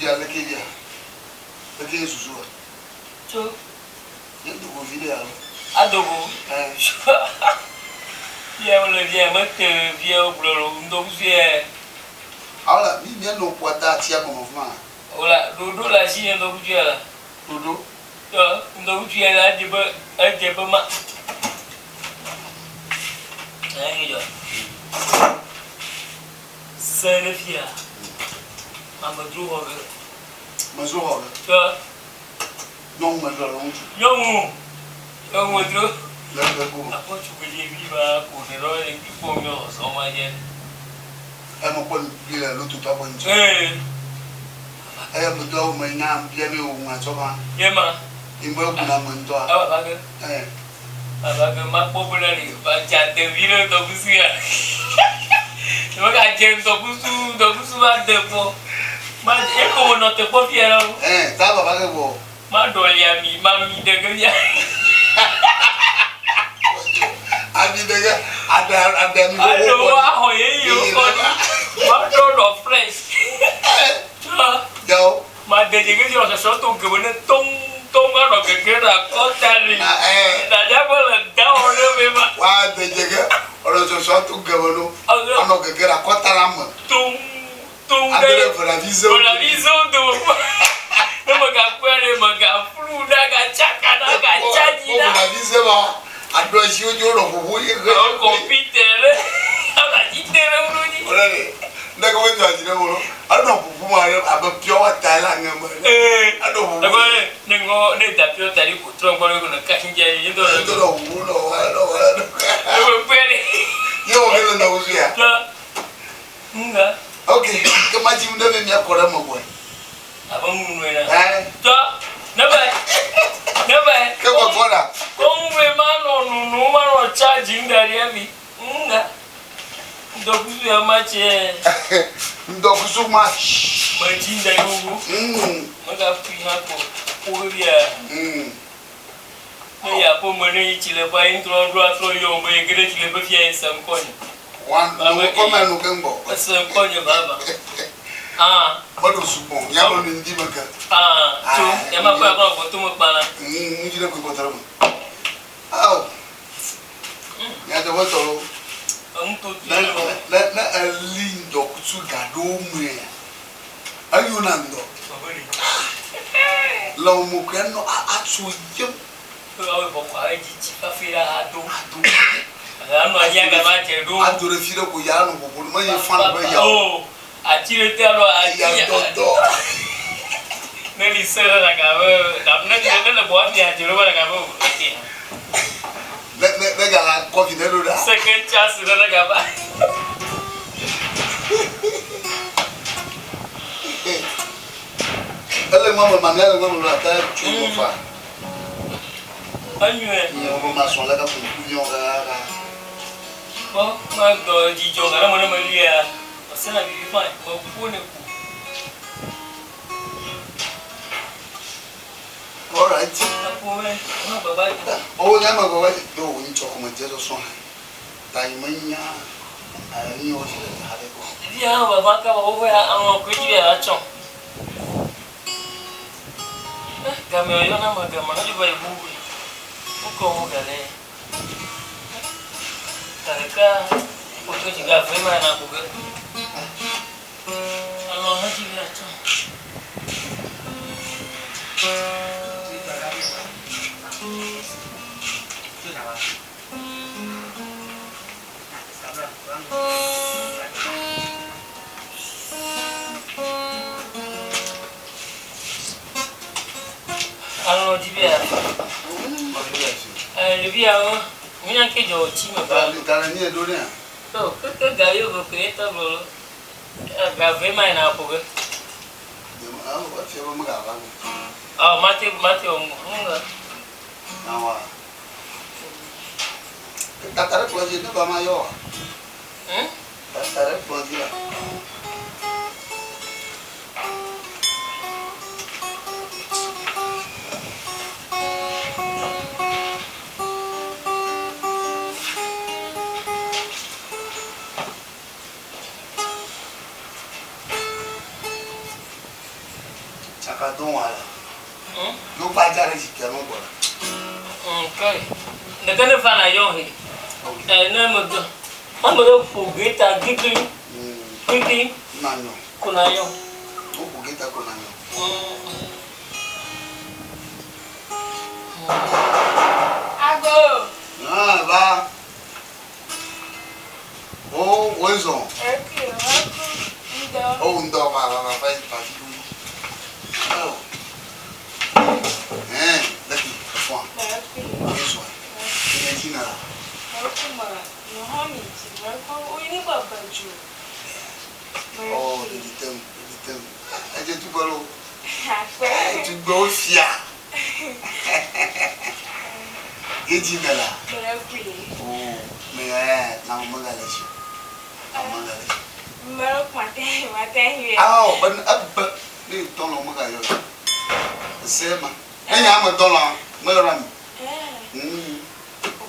Fifia leke via? Leke ye susua? Tso. Ne do go viɖe alo? Ado go. Ɛ. Fia wole via mete via wogblɔ lo ŋdɔkusu ye. Awla mi mia nɔ ƒua da atia gɔme fima. Wòla ɖoɖo le asi nye ŋdɔkusu ya la. Ɖoɖo. Tɔ ŋdɔkusu ya la edze be edze be ma. Ɛ dzɔ. Se ɖe fia. Amedzro xɔ ge. Medzro xɔ ge. Tɔ. Nyɔnu medzro alo ŋutsu? Nyɔnu. Nyɔnu medzro. Le le gome. Akpɔ tsugbedze vi ma ko ɖe ɖɔ le kpɔ mi zɔ ma dze. Eme kpɔ nu le lototɔ ƒe ŋutsu. Ee. Eya me do awu me nya bia mi o ŋua tsɔ va. Ye ma. Imbe bu na me ŋutɔa. Awa va ge. Ee. Ava ge makpɔ bena ɖe va dze adevi ɖe ŋdɔkusu ya. Mega dze ŋdɔkusu ŋdɔkusu va de kpɔ. Ma eko wònɔ te kpɔ fia la o. Ɛɛ ta va va ge vɔ. Ma ɖɔli ami ma mi ɖe ge fia. Ami ɖe ge aɖe aɖe ami xoxo Aɖo kɔ ɖi. axɔ yeyewo kɔ ɖi. Ma ɖɔ ɖɔ fresh. Tsɔ. Yawo. Ma de dze ge fia wòsɔsɔ to geme ne toŋ toŋ anɔ gege ɖe akɔta li. Na ɛɛ. Dada me le dawɔ ɖe me ma. Wa de dze ge wòsɔsɔ to geme no anɔ gege ɖe akɔta la me. Toŋ toŋ Ado ɖe ɖe velavizewo dome. Velavizewo dome. Ne megakpɔe ɖe megaflu ɖe agatsaka ɖe agatsa dzi Kpɔ ɖa. velavize ma aɖo asi wo dzi wonɔ ƒoƒo ye xe. Alo kɔmpita ɖe agatsi te ɖe wo dzi. Wole ɖe ŋɖeke medzɔ dzi ɖe wo lo. Enɔ ƒoƒo ma ɖe abe pure water le aŋe me ene. Ee. Enɔ ƒoƒo. Ekpɔ ne ne ŋgɔ ne da pure water ɖi ko trɔ ŋgɔ ɖe ko ne kasi dze ye ŋutɔ Ye ŋutɔ nɔ ƒoƒo nɔ wɔ nɔ wɔ nɔ. Ebe kpɔe ɖe. Ye wɔ ke le nɔ ƒoƒo ya. Trɔ. Ŋga. Ok, ke ma dzi ŋɖe be mia kɔ ɖe me gbɔe. Abe ŋu nue na. Ɛ. Tɔ, ne be, ne be. Ke me gbɔ na. Ko ŋu ma nɔ nunu, ma nɔ charge ŋda ɖi abi. Ŋga. Ŋdɔkusu ya ma tse. Ŋdɔkusu ma. Me dzi ŋda yi wu. Me ga fui hã ko. Ko vevia. Ne ya ƒe me ne yi tsi le ƒe yi ŋtrɔ ɖo atrɔ yɔ be yi ge ɖe tsi le ƒe fia yi se ŋkɔ nye. Wan no kɔ mɛ nu keŋ gbɔ. Ese ŋkɔ nye vava. Ah. Meɖo sugbɔn ya me nu ŋdi me ke. Ah. Tso ya ma kɔ ya kɔ gbɔ to me kpa la. Ŋdi ɖe koe kpɔtɔ ɖe me. Ao. Nyateƒetɔ lo. Enutoto Ne ne ne eli ŋdɔkutsu gaɖewo mea, eyona ŋdɔ. Le wo koe nɔ atso yem. Ado ɖe fi ɖe ko ya nɔ ƒoƒo ɖo menye fan be ya o. Ati ɖe te alo ati ya dɔdɔ. Ne li se ɖe la gabe ne ne le bɔ afi adze ɖo be la gabe o. Ne ne ne ga la kɔfi ne ɖo ɖa. Second chance ɖe ne gaba. Ele ŋua me mamlɛ le ŋua me la ta tso ŋua fa. Enyuie. Nye wo ma sɔn le ka ƒo kuviɔ kaka. Kpɔ ma dɔ dzidzɔ ga ɖe me ne melia ɔsena vivi fine meƒo ne ko. Alright. Eƒo me ma gbagba dzi. Ɔwɔ nya ma gbagba dzi. Yo wo ŋtsɔ kɔme dze sɔsɔ hã. Ta yi me nya ayi wo dzi le ha ɖe ko. Via hã vava ka wo ƒe aŋɔ koe dzi be yeava tsɔ. Game yɔna ma game hafi va yi bubu. Wokɔ wo gale. Ga ɖeka wotsɔ dzi ga ve ma na ko ge. Alɔ hã dzi be atsɔ. Alɔ dzi be atsɔ. Ɖeviawo, mínya ke dzɔ tsi me ba. Gale ni eɖo nea? To keke ga yo ve koe tɔ gblɔ lo. Ga ve ma yina ƒo ge. Awo efia be megava go. Awo mate mate wɔ ŋu ŋu. Awa. Tata ɖe kplɔ dzi ne ba ma yɔ wa. Tata ɖe kplɔ dzi la. Tsaka do wa la. Yo gba dza ɖe zikpuia me gbɔ la. Kai. Ɖeke ne va na yɔ he. Ɛ ne megbe. Ame ɖe ƒo geta gigli. Gigli. Na nyɔ. Ko na yɔ. Wo ƒo geta ko na nyɔ. Ago. Ah, va. O, wo zɔn. Eki, eko, ŋdɔ. O, ŋdɔ va va va va va fi ɖo. Oh. Ɛn, leki, efɔa. Eki. Wo zɔn. Ene dzi na la. Eko ma, nyɔhɔni dzi, meko, wo yi be bedzo. Oh, ɖeɖi tem, ɖeɖi tem. Edze tugbe lo. Akpe. Tugbe wo fia. Ye dzi ne la. Mekui. Oh, me ɛ, na mo megale dzi. Na mo megale dzi. Meko mate, mate yɛ. Awo, be ebe ne dɔlɔ megayɔ. Ese ma. Ne nya me dɔlɔ, meyɔna mi.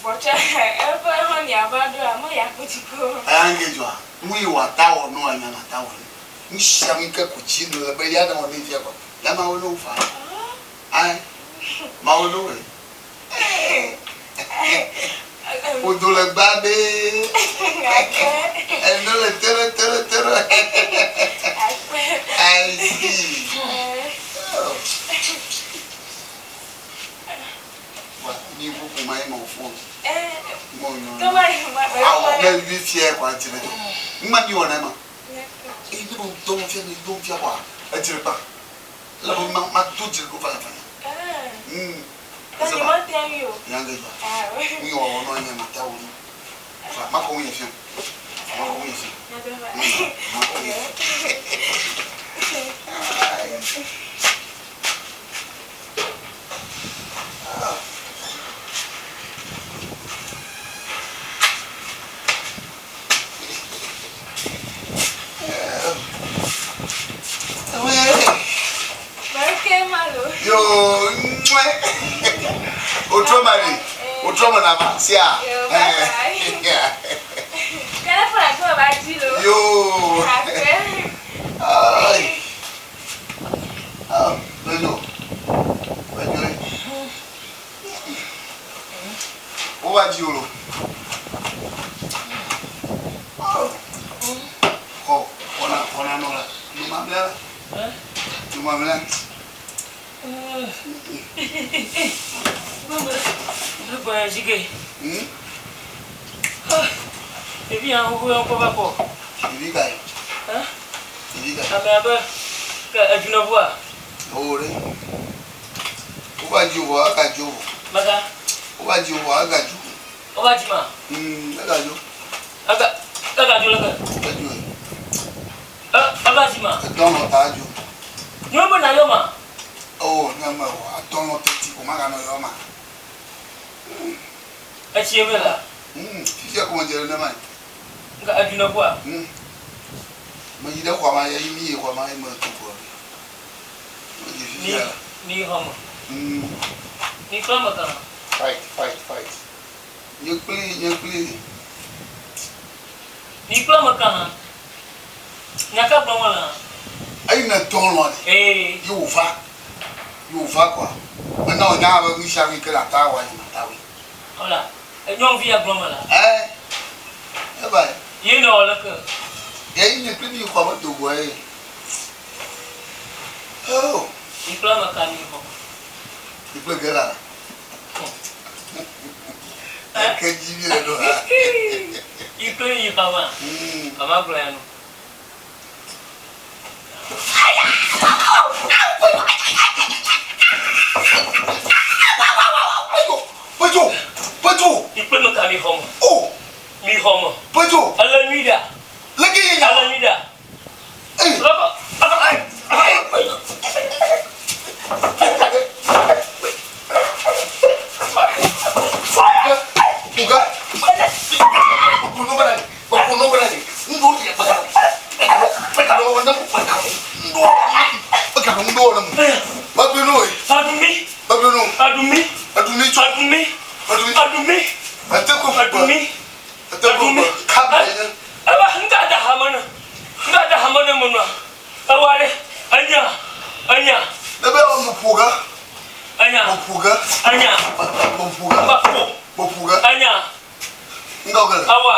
Vɔtsɛ eƒe hɔni ava ɖo ame ya ko dzi ko. Eya ŋge dzɔa, nu yi wòata wɔ nɔ anya na ta wɔ. Nu sia nu ke ko dzi le be ya ne wɔ ne via kɔ. Ya ma wo ne wo fa. Ayi, ma wo ne wo. Wodo le gba be. Eno le tere tere tere. I see. Oh. Wa ni kuku ma ye ma wo fon. Mo nyo. Awo ne vi fie kwa tire to. Ngma mi wona ma. E ni bo do fie ni do fie kwa. E tire pa. La bo ma ma do tire ko fa fa. Tani ma te yo. Yanga ba. Mi wo wo no nya ma ta wo ni. Fa ma ko wi fie. Ma ko wi fie. Ma ko wi. Meke ma lo. Yo, mwe. Otro mari. Otro mo na ma. Sia. Yo, bye bye. Yeah. Kele fún àgbọ̀ bá jí lo. Yo. Akpe. Ay. Ah, Bejo. Bejo. Wo va dzi o lo. Xɔ, xɔna, xɔna nɔ la. Numamlɛ la. Numamlɛ. Gbɔ ya dzi ke. Ɖevi ya xoxo ya ŋkɔ va kɔ. Ɖevi ka ye? Ɖevi ka ye? Ame abe ke edunɔʋua. O ɖe. Wo va dzi vɔ, ega dzo vɔ. Maka. Wo va dzi vɔ, ega dzo. Wo va dzi ma. Ega dzo. Ega ega dzo le ke. Edzo ye. Eva dzi ma. Edɔnɔ ta dzo. Nyɔnu be na yɔ ma. O ne me wɔ adɔnɔ teti ko maganɔ yɔ ma. Etsi eve la. Fifia ko me dze ɖe ne ma ye. Nga edunɔʋua. Me yi ɖe xɔa ma ye mi yi xɔa ma ye me to kɔ. Me yi fifia la. Mi yi xɔ me. Mi kple ame kan. Fight fight fight. Nye kpli nye kpli. Mi kple ame kan hã. Nya ka gblɔm wole hã? Eyi ne dɔnɔ ɖe. Ee. Ye wòva. Ye wòva kɔa. Mena wònya be nu sia nu yi ke le ata wɔa nye mata wɔe. Hola. Nyɔnuvi ya gblɔm mele. Ɛ. Eva ye. Ye nɔ wɔ leke? Ye nye kpli mi xɔ me do goa ye. Oh. Mi kple ame ka mi xɔ? Mi kple ge la. Eke dzi mi le ɖo ha. Yi kple yi xɔ ma. Mama gblɔ ya nu. Pedzo, pedzo. Mi kple ame ka mi xɔ me? Oh. Mi xɔ me. Pedzo. Ele nyui ɖa. Leke ye nya. Ele nyui ɖa. Eyi. Lɔkɔ. Uga. Adumi. Adumi. Adumi. Adumi. Adumi. Adumi. Eba nga da hamana. Nga da hamana munwa. Ewale. Anya. Anya. ƒo ge. Enya. Mo ƒo ge. Enya. Mo ƒo ge. Ba ƒo. Mo ƒo ge. Enya. Ŋgɔ ge le. Awa.